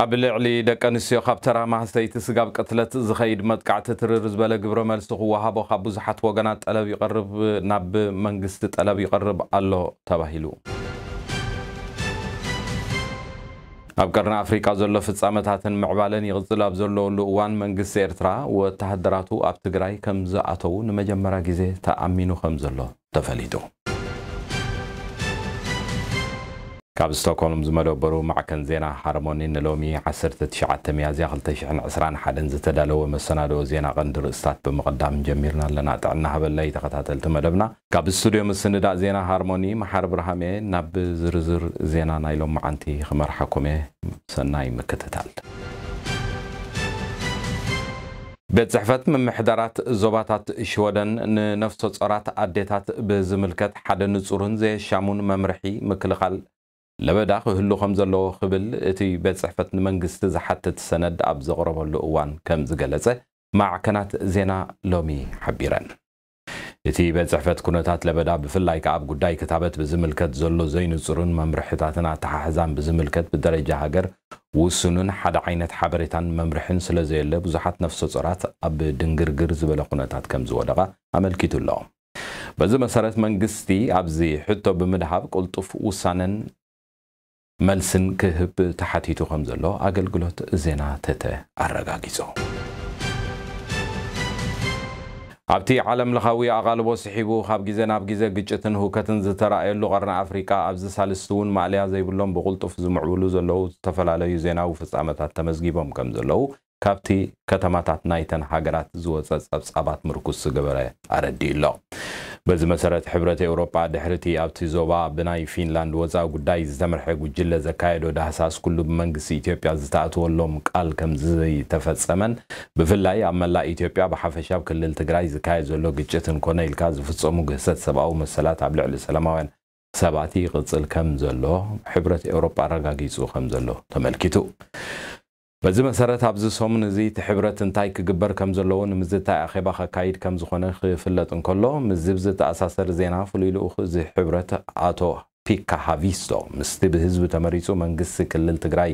ኣብ ልዕሊ ደቂ ኣንስትዮ ካብ ተራ ማህሰይቲ ስጋብ ቅትለት ዝኸይድ መጥቃዕቲ ትርር ዝበለ ግብረ መልሲ ክወሃቦ ካብ ብዙሓት ወገናት ጠለብ ይቐርብ፣ ናብ መንግስቲ ጠለብ ይቐርብ ኣሎ ተባሂሉ። ኣብ ቀርኒ ኣፍሪቃ ዘሎ ፍጻመታትን ምዕባለን ይቕጽል ኣብ ዘለወሉ እዋን፣ መንግስቲ ኤርትራ ወተሃደራቱ ኣብ ትግራይ ከም ዝኣተዉ ንመጀመርያ ግዜ ተኣሚኑ ከም ዘሎ ተፈሊጡ። ካብ ስቶክሆልም ዝመደበሩ ማዕከን ዜና ሃርሞኒ ንሎሚ ዓሰርተ ትሽዓተ ሚያዝያ ክልተ ሽሕን ዕስራን ሓደን ዝተዳለወ መሰናድኦ ዜና ቀንዲ ርእስታት ብምቕዳም ጀሚርና ኣለና። ጥዕና ሃበላይ ተኸታተልቲ መደብና። ካብ ስቱድዮ ምስንዳእ ዜና ሃርሞኒ መሓር ብርሃም እየ። ናብ ዝርዝር ዜና ናይ ሎማዓንቲ ክመርሓኩም እየ። ሰናይ ምክትታል። ቤት ጽሕፈት ምምሕዳራት ዞባታት ሽወደን ንነፍሰ ጾራት ኣዴታት ብዝምልከት ሓደ ንጹርን ዘየሻሙን መምርሒ ምክልኻል ለበዳ ክህሉ ከም ዘለዎ ክብል እቲ ቤት ጽሕፈት ንመንግስቲ ዝሓትት ሰነድ ኣብ ዘቕረበሉ እዋን ከም ዝገለጸ ማዕከናት ዜና ሎሚ ሓቢረን። እቲ ቤት ጽሕፈት ኩነታት ለበዳ ብፍላይ ከኣ ኣብ ጉዳይ ክታበት ብዝምልከት ዘሎ ዘይንጹርን መምርሕታትን ኣተሓሕዛን ብዝምልከት ብደረጃ ሃገር ውሱንን ሓደ ዓይነት ሓበሬታን መምርሕን ስለ ዘየለ ብዙሓት ነፍሰ ጾራት ኣብ ድንግርግር ዝበለ ኩነታት ከም ዝወደቓ ኣመልኪቱ ኣሎ። በዚ መሰረት መንግስቲ ኣብዚ ሕቶ ብምድሃብ ቅልጡፍ ውሳነን መልስን ክህብ ተሓቲቱ ከም ዘሎ ኣገልግሎት ዜና ተተ ኣረጋጊጹ። ኣብቲ ዓለም ለኻዊ ኣቓልቦ ስሒቡ ካብ ግዜ ናብ ግዜ ግጭትን ህውከትን ዝተራእየሉ ቀርኒ ኣፍሪቃ፣ ኣብዚ ሳልስቲ እውን ማእለያ ዘይብሎም ብቕልጡፍ ዝምዕብሉ ዘለዉ ዝተፈላለዩ ዜናዊ ፍጻመታት ተመዝጊቦም ከም ዘለዉ ካብቲ ከተማታት ናይተን ሃገራት ዝወጸ ጸብጻባት ምርኩስ ዝገበረ ኣረዲኡ ኣሎ። በዚ መሰረት ሕብረት ኤውሮጳ ድሕሪቲ ኣብቲ ዞባ ብናይ ፊንላንድ ወጻኢ ጉዳይ ዝተመርሐ ጉጅለ ዘካየዶ ዳህሳስ ኩሉ ብመንግስቲ ኢትዮጵያ ዝተኣትወሎም ቃል ከም ዘይተፈጸመን ብፍላይ ኣብ መላእ ኢትዮጵያ ብሓፈሻ ኣብ ክልል ትግራይ ዝካየድ ዘሎ ግጭትን ኮነ ኢልካ ዝፍጸሙ ግህሰት ሰብኣዊ መሰላት ኣብ ልዕሊ ሰላማውያን ሰባት ይቕጽል ከም ዘሎ ሕብረት ኤውሮጳ ኣረጋጊጹ ከም ዘሎ ተመልኪቱ። በዚ መሰረት ኣብዚ ሰሙን እዚ እቲ ሕብረት እንታይ ክግበር ከም ዘለዎ ንምዝታይ ኣኼባ ከካይድ ከም ዝኾነ ክፍለጥ እንከሎ፣ ምስዚ ብዝተኣሳሰር ዜና ፍሉይ ልኡኽ እዚ ሕብረት ኣቶ ፒካ ሃቪስቶ ምስቲ ብህዝቢ ተመሪጹ መንግስቲ ክልል ትግራይ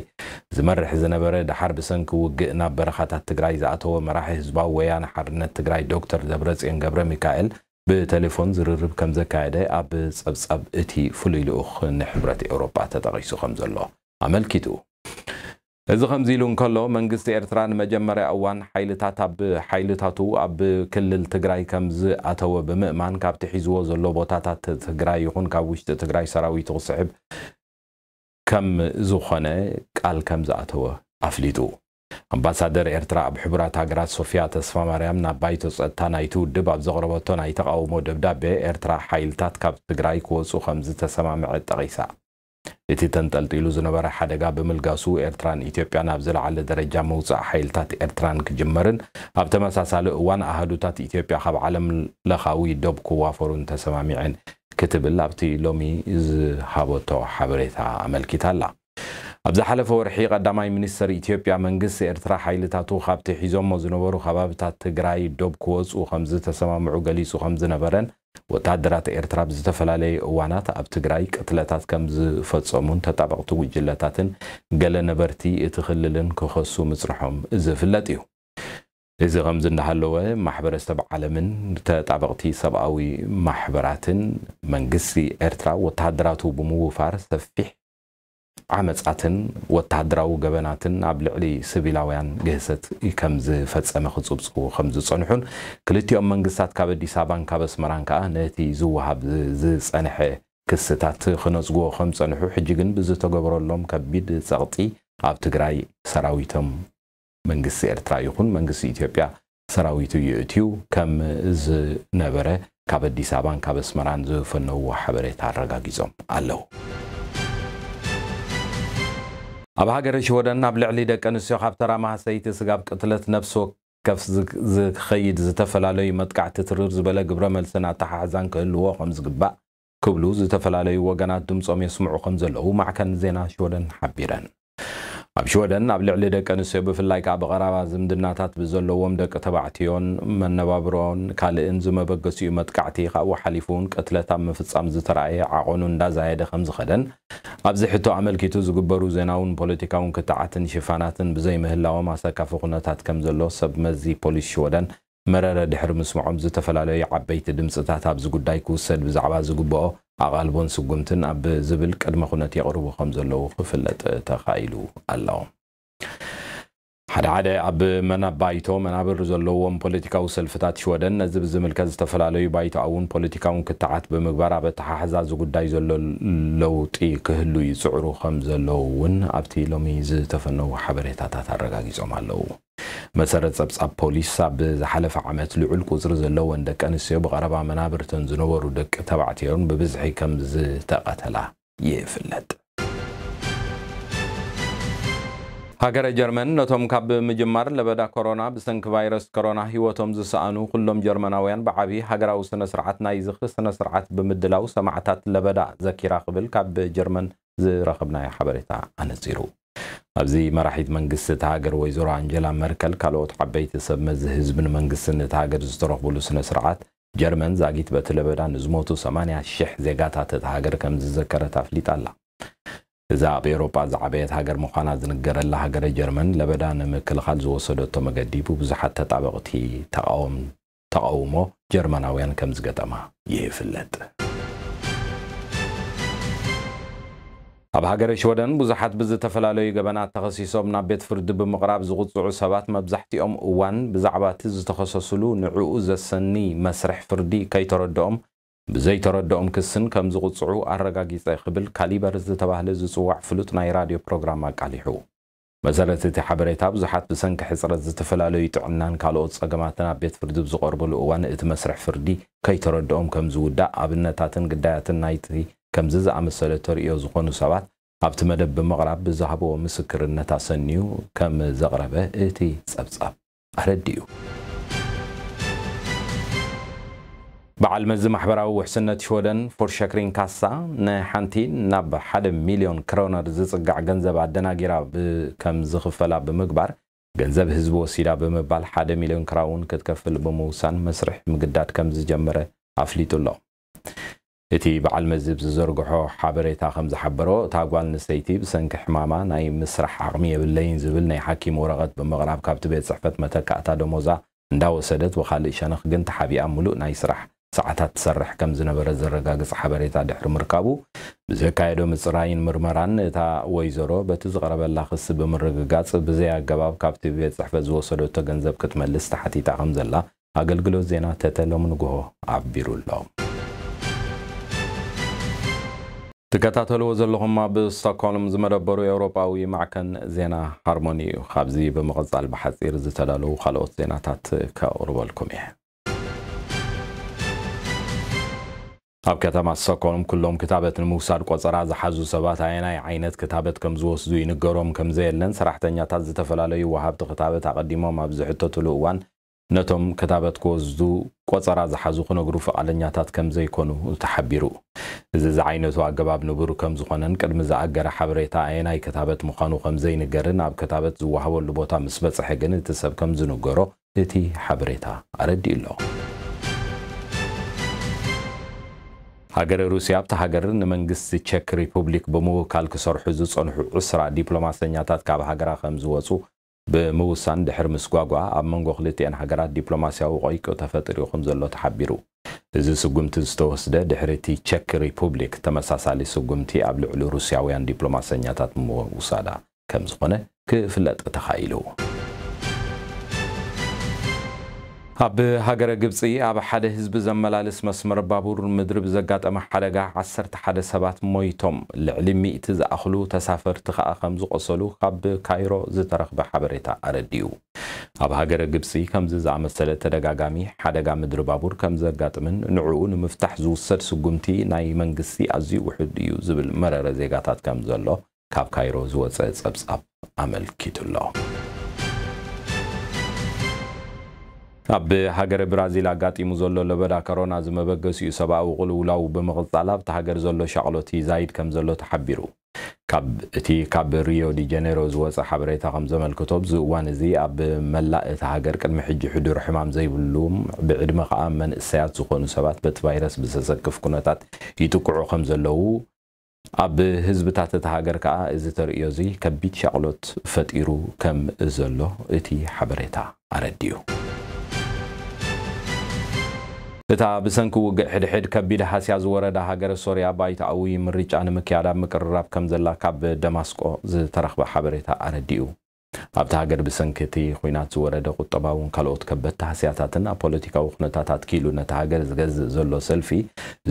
ዝመርሕ ዝነበረ፣ ደሓር ብሰንኪ ውግእ ናብ በረኻታት ትግራይ ዝኣተወ መራሒ ህዝባዊ ወያነ ሓርነት ትግራይ ዶክተር ደብረጽዮን ገብረ ሚካኤል ብቴሌፎን ዝርርብ ከም ዘካየደ ኣብ ጸብጻብ እቲ ፍሉይ ልኡኽ ንሕብረት ኤውሮጳ ተጠቒሱ ከም ዘሎ ኣመልኪቱ። እዚ ከምዚ ኢሉ እንከሎ፣ መንግስቲ ኤርትራ ንመጀመርያ እዋን ሓይልታት ኣብ፣ ሓይልታቱ ኣብ ክልል ትግራይ ከም ዝኣተወ ብምእማን፣ ካብቲ ሒዝዎ ዘሎ ቦታታት ትግራይ ይኹን ካብ ውሽጢ ትግራይ ሰራዊቱ ክስሕብ ከም ዝኾነ ቃል ከም ዝኣተወ ኣፍሊጡ። ኣምባሳደር ኤርትራ ኣብ ሕቡራት ሃገራት ሶፊያ ተስፋማርያም ናብ ባይቶ ጸጥታ ናይቲ ውድብ ኣብ ዘቕረበቶ ናይ ተቓውሞ ደብዳቤ፣ ኤርትራ ሓይልታት ካብ ትግራይ ክወጹ ከም ዝተሰማምዐ ጠቒሳ። እቲ ተንጠልጢሉ ዝነበረ ሓደጋ ብምልጋሱ፣ ኤርትራን ኢትዮጵያን ኣብ ዝለዓለ ደረጃ ምውጻእ ሓይልታት ኤርትራን ክጅመርን፣ ኣብ ተመሳሳሊ እዋን ኣሃዱታት ኢትዮጵያ ካብ ዓለም ለኻዊ ዶብ ክዋፈሩን ተሰማሚዐን ክትብል ኣብቲ ሎሚ ዝሃበቶ ሓበሬታ ኣመልኪታ ኣላ። ኣብ ዝሓለፈ ወርሒ፣ ቀዳማይ ሚኒስተር ኢትዮጵያ፣ መንግስቲ ኤርትራ ሓይልታቱ ካብቲ ሒዞሞ ዝነበሩ ከባብታት ትግራይ ዶብ ክወጽኡ ከም ዝተሰማምዑ ገሊጹ ከም ዝነበረን፣ ወተሃደራት ኤርትራ ኣብ ዝተፈላለዩ እዋናት ኣብ ትግራይ ቅትለታት ከም ዝፈጸሙን ተጣበቕቲ ጉጅለታትን ገለ ነበርቲ እቲ ክልልን ክኸሱ ምጽንሖም ዝፍለጥ እዩ። እዚ ከምዚ እንዳሃለወ፣ ማሕበረሰብ ዓለምን ተጣበቕቲ ሰብኣዊ ማሕበራትን መንግስቲ ኤርትራ ወተሃደራቱ ብምውፋር ሰፊሕ ዓመጻትን ወተሃደራዊ ገበናትን ኣብ ልዕሊ ስቪላውያን ግህሰት ከም ዝፈጸመ ክጽብጽቡ ከም ዝጸንሑን፣ ክልቲኦም መንግስታት ካብ ኣዲስ ኣበባን ካብ ኣስመራን ከኣ ነቲ ዝወሃብ ዝጸንሐ ክስታት ክነጽግዎ ከም ጸንሑ፣ ሕጂ ግን ብዝተገበረሎም ከቢድ ጸቕጢ ኣብ ትግራይ ሰራዊቶም መንግስቲ ኤርትራ ይኹን መንግስቲ ኢትዮጵያ ሰራዊቱ ይእትዩ ከም ዝነበረ ካብ ኣዲስ ኣበባን ካብ ኣስመራን ዝፈነውዎ ሓበሬታ ኣረጋጊጾም ኣለዉ። ኣብ ሃገረ ሽወደን ኣብ ልዕሊ ደቂ ኣንስትዮ ካብ ተራ ማህሰይቲ ስጋብ ቅትለት ነፍሲ ወከፍ ዝ-፣ ዝኸይድ ዝተፈላለዩ መጥቃዕቲ ትርር ዝበለ ግብረ መልስን ኣተሓሕዛን ክህልዎ ከም ዝግባእ ክብሉ ዝተፈላለዩ ወገናት ድምጾም የስምዑ ከም ዘለዉ ማዕከን ዜና ሽወደን ሓቢረን። ኣብ ሽወደን ኣብ ልዕሊ ደቂ ኣንስትዮ ብፍላይ ከኣ ብቐረባ ዝምድናታት ብዘለዎም ደቂ ተባዕትዮን መነባብሮን ካልእን ዝመበገሲኡ መጥቃዕቲ ካብኡ ሓሊፉ እውን ቅትለት ኣብ ምፍጻም ዝተራእየ ዓቐኑ እንዳዛየደ ከም ዝኸደን ኣብዚ ሕቶ ኣመልኪቱ ዝግበሩ ዜናውን ፖለቲካውን ክትዓትን ሽፋናትን ብዘይምህላዎም ኣሰካፊ ኩነታት ከም ዘሎ ሰብ መዚ ፖሊስ ሽወደን መረረ ድሕሪ ምስምዖም ዝተፈላለዩ ዓበይቲ ድምፅታት ኣብዚ ጉዳይ ክውሰድ ብዛዕባ ዝግብኦ ኣቓልቦን ስጉምትን ኣብ ዝብል ቅድመ ኩነት የቕርቡ ከም ዘለዉ ክፍለጥ ተኻኢሉ ኣሎ። ሓደ ሓደ ኣብ መና ባይቶ መናብር ዘለዎም ፖለቲካዊ ሰልፍታት ሽወደን ነዚ ብዝምልከት ዝተፈላለዩ ባይቶኣውን ፖለቲካውን ክትዓት ብምግባር ኣብ ኣተሓሕዛ እዚ ጉዳይ ዘሎ ለውጢ ክህሉ ይፅዕሩ ከም ዘለዉ እውን ኣብቲ ሎሚ ዝተፈነዉ ሓበሬታታት ኣረጋጊጾም ኣለዉ። መሰረት ጸብጻብ ፖሊስ ኣብ ዝሓለፈ ዓመት ልዑል ቁጽሪ ዘለወን ደቂ ኣንስትዮ ብቐረባ መናብርተን ዝነበሩ ደቂ ተባዕትዮን ብብዝሒ ከም ዝተቐተላ ይፍለጥ። ሃገረ ጀርመን ነቶም ካብ ምጅማር ለበዳ ኮሮና ብሰንኪ ቫይረስ ኮሮና ህይወቶም ዝሰኣኑ ኩሎም ጀርመናውያን ብዓቢ ሃገራዊ ስነ ስርዓት ናይ ዝኽሪ ስነ ስርዓት ብምድላው ሰማዕታት ለበዳ ዘኪራ ክብል ካብ ጀርመን ዝረኸብናዮ ሓበሬታ ኣነጺሩ። ኣብዚ መራሒት መንግስቲ እታ ሃገር ወይዘሮ ኣንጀላ መርከል ካልኦት ዓበይቲ ሰብ መዚ ህዝብን መንግስትን እታ ሃገር ዝተረኽብሉ ስነ ስርዓት ጀርመን ዛጊት በቲ ለበዳ ንዝሞቱ ሰማንያ ሽሕ ዜጋታት እታ ሃገር ከም ዝዘከረት ኣፍሊጣ ኣላ። እዛ ኣብ ኤውሮጳ ዝዓበየት ሃገር ምዃና ዝንገረላ ሃገረ ጀርመን ለበዳ ንምክልኻል ዝወሰደቶ መገዲ ብብዙሓት ተጣበቕቲ ተቃወም ተቃውሞ ጀርመናውያን ከም ዝገጠማ ይፍለጥ። ኣብ ሃገረ ሽወደን ብዙሓት ብዝተፈላለዩ ገበናት ተኸሲሶም ናብ ቤት ፍርዲ ብምቕራብ ዝቕጽዑ ሰባት መብዛሕትኦም እዋን ብዛዕባ እቲ ዝተኸሰሱሉ ንዕኡ ዘሰኒ መስርሕ ፍርዲ ከይተረድኦም ብዘይተረድኦም ክስን ከም ዝቕጽዑ ኣረጋጊጸ ክብል ካሊበር ዝተባህለ ዝጽዋዕ ፍሉጥ ናይ ራድዮ ፕሮግራም ኣቃሊሑ። መሰረት እቲ ሓበሬታ ብዙሓት ብሰንኪ ሕጽረት ዝተፈላለዩ ጥዕናን ካልኦት ጸገማትን ኣብ ቤት ፍርዲ ብዝቐርበሉ እዋን እቲ መስርሕ ፍርዲ ከይተረድኦም ከም ዝውዳእ ኣብነታትን ግዳያትን ናይቲ ከምዚ ዝኣመሰለ ተርእዮ ዝኾኑ ሰባት ኣብቲ መደብ ብምቕራብ ብዝሃብዎ ምስክርነት ኣሰንዩ ከም ዘቕረበ እቲ ጸብጻብ ኣረዲኡ። በዓል መዚ ማሕበራዊ ውሕስነት ሽወደን ፎርሸክሪን ካሳ ንሓንቲ ናብ ሓደ ሚልዮን ክሮነር ዝጽጋዕ ገንዘብ ኣደናጊራ ብ- ከም ዝኽፈላ ብምግባር ገንዘብ ህዝቢ ወሲዳ ብምባል ሓደ ሚልዮን ክራውን ክትከፍል ብምውሳን መስርሕ ምግዳድ ከም ዝጀመረ ኣፍሊጡ ኣሎ። እቲ በዓል መዚ ብዝዘርግሖ ሓበሬታ ከም ዝሓበሮ እታ ጓል ኣንስተይቲ ብሰንኪ ሕማማ ናይ ምስራሕ ዓቕሚ የብለይን ዝብል ናይ ሓኪም ወረቐት ብምቕራብ ካብቲ ቤት ጽሕፈት መተካእታ ደሞዛ እንዳወሰደት ብኻልእ ሸነኽ ግን ተሓቢኣ ምሉእ ናይ ስራሕ ሰዓታት ትሰርሕ ከም ዝነበረ ዘረጋግጽ ሓበሬታ ድሕሪ ምርካቡ ብዘካየዶ ምጽራይን ምርመራን እታ ወይዘሮ በቲ ዝቐረበላ ክሲ ብምርግጋጽ ብዘይ ኣገባብ ካብቲ ቤት ጽሕፈት ዝወሰደቶ ገንዘብ ክትመልስ ተሓቲታ ከም ዘላ ኣገልግሎት ዜና ተተ ሎም ንግሆ ኣቢሩ ኣሎ። ትከታተልዎ ዘለኹም ኣብ ስቶክሆልም ዝመደበሩ ኤውሮጳዊ ማዕከን ዜና ሃርሞኒ እዩ። ካብዚ ብምቕጻል ብሓጺር ዝተዳለዉ ካልኦት ዜናታት ከቕርበልኩም እየ። ኣብ ከተማ ስቶክሆልም ኩሎም ክታበት ንምውሳድ ቆጸራ ዝሓዙ ሰባት ኣየናይ ዓይነት ክታበት ከም ዝወስዱ ይንገሮም ከም ዘየለን ሰራሕተኛታት ዝተፈላለዩ ወሃብቲ ክታበት ኣቐዲሞም ኣብ ዝሕተቱሉ እዋን ነቶም ክታበት ክወስዱ ቆጸራ ዝሓዙ ክነግሩ ፍቓደኛታት ከም ዘይኮኑ ተሓቢሩ። እዚ ዝዓይነቱ ኣገባብ ንቡር ከም ዝኾነን ቅድሚ ዝኣገረ ሓበሬታ ኣየናይ ክታበት ምዃኑ ከም ዘይንገርን ኣብ ክታበት ዝወሃበሉ ቦታ ምስ በጽሐ ግን እቲ ሰብ ከም ዝንገሮ እቲ ሓበሬታ ኣረዲኡ ኣሎ። ሃገረ ሩስያ ኣብታ ሃገር ንመንግስቲ ቸክ ሪፑብሊክ ብምውካል ክሰርሑ ዝጸንሑ ዕስራ ዲፕሎማሰኛታት ካብ ሃገራ ከም ዝወጹ ብምውሳን ድሕሪ ምስጓጓ ኣብ መንጎ ክልቲኤን ሃገራት ዲፕሎማስያዊ ቆይቂ ተፈጢሩ ከም ዘሎ ተሓቢሩ። እዚ ስጉምቲ ዝተወስደ ድሕሪ እቲ ቸክ ሪፑብሊክ ተመሳሳሊ ስጉምቲ ኣብ ልዕሊ ሩስያውያን ዲፕሎማሰኛታት ምውሳዳ ከም ዝኾነ ክፍለጥ ተኻኢሉ። ኣብ ሃገረ ግብጺ ኣብ ሓደ ህዝቢ ዘመላልስ መስመር ባቡር ምድሪ ብዘጋጠመ ሓደጋ ዓሰርተ ሓደ ሰባት ሞይቶም፣ ልዕሊ ሚእቲ ዝኣኽሉ ተሳፈርቲ ከኣ ከም ዝቖሰሉ ካብ ካይሮ ዝተረኽበ ሓበሬታ ኣረዲኡ። ኣብ ሃገረ ግብጺ ከምዚ ዝኣመሰለ ተደጋጋሚ ሓደጋ ምድሪ ባቡር ከም ዘጋጥምን ንዕኡ ንምፍታሕ ዝውሰድ ስጉምቲ ናይ መንግስቲ ኣዝዩ ውሑድ እዩ ዝብል መረረ ዜጋታት ከም ዘሎ ካብ ካይሮ ዝወጸ ጸብጻብ ኣመልኪቱ ኣሎ። ኣብ ሃገረ ብራዚል ኣጋጢሙ ዘሎ ለበዳ ኮሮና ዝመበገሲኡ ሰብኣዊ ቅልውላው ብምቕጻል ኣብቲ ሃገር ዘሎ ሻቕሎት ይዛይድ ከም ዘሎ ተሓቢሩ። ካብ እቲ ካብ ሪዮ ዲ ጀኔሮ ዝወጸ ሓበሬታ ከም ዘመልክቶ፣ ኣብዚ እዋን እዚ ኣብ መላእ እታ ሃገር ቅድሚ ሕጂ ሕዱር ሕማም ዘይብሉም፣ ብዕድመ ከኣ መንእሰያት ዝኾኑ ሰባት በቲ ቫይረስ ብዘሰክፍ ኩነታት ይጥቅዑ ከም ዘለዉ፣ ኣብ ህዝብታት እታ ሃገር ከኣ እዚ ተርእዮ እዚ ከቢድ ሻቕሎት ፈጢሩ ከም ዘሎ እቲ ሓበሬታ ኣረዲኡ። እታ ብሰንኪ ውግእ ሕድሕድ ከቢድ ሃስያ ዝወረዳ ሃገረ ሶርያ፣ ባይቶኣዊ ምርጫ ንምክያድ ኣብ ምቅርራብ ከም ዘላ ካብ ደማስቆ ዝተረኽበ ሓበሬታ ኣረዲኡ። ኣብታ ሃገር ብሰንኪ እቲ ኲናት ዝወረደ ቁጠባውን ካልኦት ከበድቲ ሃስያታትን ኣብ ፖለቲካዊ ኩነታት ኣትኪሉ ነታ ሃገር ዝገዝእ ዘሎ ሰልፊ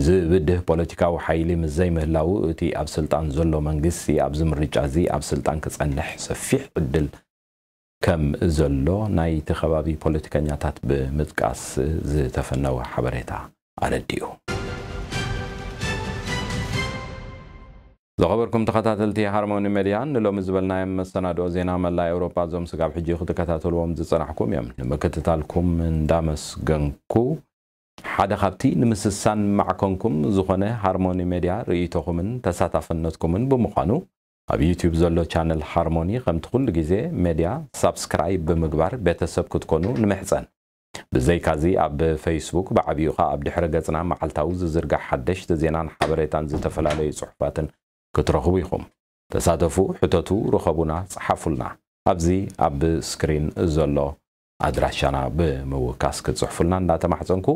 ዝብድህ ፖለቲካዊ ሓይሊ ምስ ዘይምህላዉ፣ እቲ ኣብ ስልጣን ዘሎ መንግስቲ ኣብዚ ምርጫ እዚ ኣብ ስልጣን ክጸንሕ ሰፊሕ ዕድል ከም ዘሎ ናይቲ ከባቢ ፖለቲከኛታት ብምጥቃስ ዝተፈነወ ሓበሬታ ኣረዲኡ። ዝኸበርኩም ተኸታተልቲ ሃርሞኒ ሜድያ፣ ንሎሚ ዝበልናዮም መሰናድኦ ዜና መላእ ኤውሮጳ፣ እዞም ስጋብ ሕጂ ክትከታተልዎም ዝጸናሕኩም እዮም። ንምክትታልኩም እንዳመስገንኩ፣ ሓደ ካብቲ ንምስሳን ማዕከንኩም ዝኾነ ሃርሞኒ ሜድያ ርእይቶኹምን ተሳታፍነትኩምን ብምዃኑ፣ ኣብ ዩቲዩብ ዘሎ ቻነል ሃርሞኒ ከምቲ ኩሉ ግዜ ሜድያ ሳብስክራይብ ብምግባር ቤተሰብ ክትኮኑ ንምሕጸን። ብዘይካዚ ኣብ ፌስቡክ ብዓቢኡ ኸኣ ኣብ ድሕረ ገጽና መዓልታዊ ዝዝርጋሕ ሓደሽቲ ዜናን ሓበሬታን ዝተፈላለዩ ጽሑፋትን ክትረኽቡ ኢኹም። ተሳተፉ፣ ሕተቱ፣ ርኸቡና፣ ጸሓፉልና። ኣብዚ ኣብ ስክሪን ዘሎ ኣድራሻና ብምውካስ ክትጽሕፉልና እንዳተማሕጸንኩ፣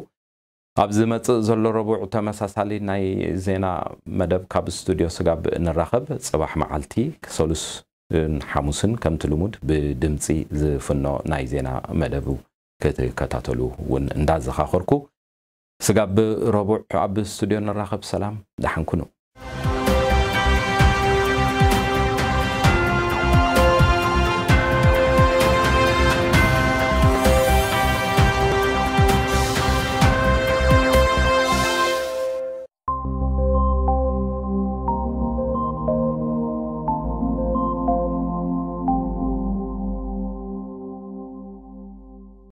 ኣብ ዝመጽእ ዘሎ ረቡዕ ተመሳሳሊ ናይ ዜና መደብ ካብ ስቱድዮ ስጋብ ንራኸብ፣ ጽባሕ መዓልቲ ሰሉስን ሓሙስን ከምቲ ልሙድ ብድምጺ ዝፍኖ ናይ ዜና መደብ ክትከታተሉ እውን እንዳዘኻኸርኩ፣ ስጋብ ረቡዕ ኣብ ስቱድዮ ንራኸብ። ሰላም፣ ደሓን ኩኑ።